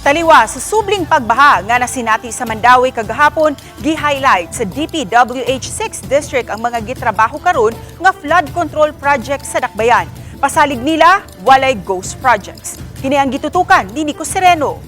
Taliwa sa subling pagbaha nga nasinati sa Mandaue kagahapon, gi-highlight sa DPWH 6 District ang mga gitrabaho karon nga flood control project sa Dakbayan. Pasalig nila, walay ghost projects. Kini ang gitutukan ni Nico Sereno.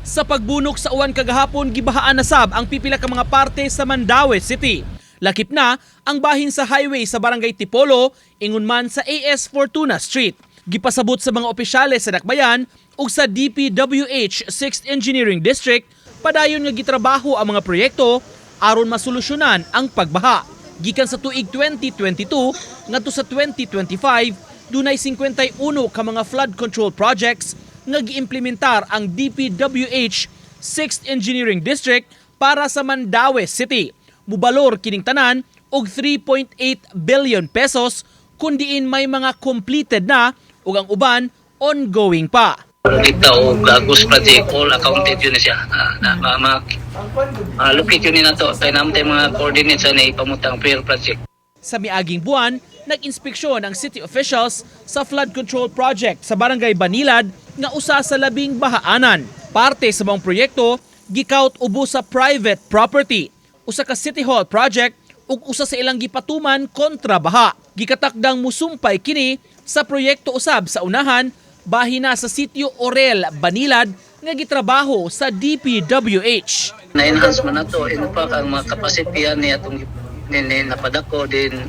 Sa pagbunok sa uwan kagahapon, gibahaan na sab ang pipila ka mga parte sa Mandaue City. Lakip na ang bahin sa highway sa Barangay Tipolo, ingon man sa AS Fortuna Street. Gipasabot sa mga opisyales sa Dakbayan ug sa DPWH 6th Engineering District, padayon nga gitrabaho ang mga proyekto aron masolusyonan ang pagbaha. Gikan sa tuig 2022 ngadto sa 2025, dunay 51 ka mga flood control projects nga giimplementar ang DPWH 6th Engineering District para sa Mandaue City. Mubalor kining tanan og 3.8 billion pesos, kun diin may mga completed na ug ang uban ongoing pa. Kita og ghost project, all accounted yun na siya. Na, ma, ma, locate yun ni nato kay naman tayo mga coordinates sa ipamutang per project. Sa miaging buwan, nag-inspeksyon ang city officials sa flood control project sa Barangay Banilad nga usa sa labing bahaanan. Parte sa maong proyekto, gikaut ubo sa private property, usa ka city hall project ug usa sa ilang gipatuman kontra baha. Gikatakdang musumpay kini sa proyekto usab sa unahan bahina sa Sitio Orel, Banilad nga gitrabaho sa DPWH. Na-enhance man nato, in fact, ang mga capacity ani atong ni napadako din.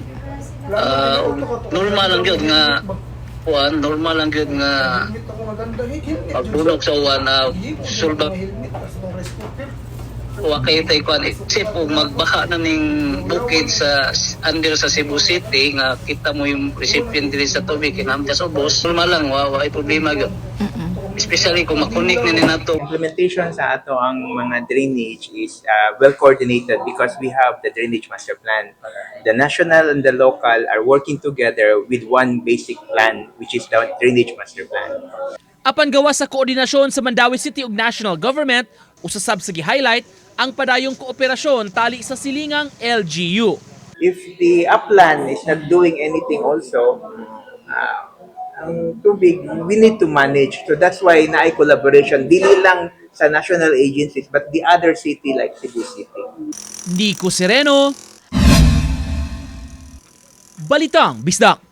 Normal lang gyud nga kuan, normal lang gyud nga pagbunok sa uwan na sulba wa kay tay kuan, except kung magbaha na ning bukid sa under sa Cebu City nga kita mo yung recipient diri sa tubig kinahanglan sa ubos. Normal lang, wa problema gyud, especially kung makunik ni nato. Implementation sa ato ang mga drainage is well coordinated because we have the drainage master plan. The national and the local are working together with one basic plan, which is the drainage master plan. Apan gawas sa koordinasyon sa Mandaue City ug national government, usa sab sa gi-highlight ang padayong kooperasyon tali sa silingang LGU. If the upland is not doing anything also, ang tubig, we need to manage. So that's why naay collaboration, dili lang sa national agencies, but the other city like Cebu City. Nico Sereno, Balitang Bisdak.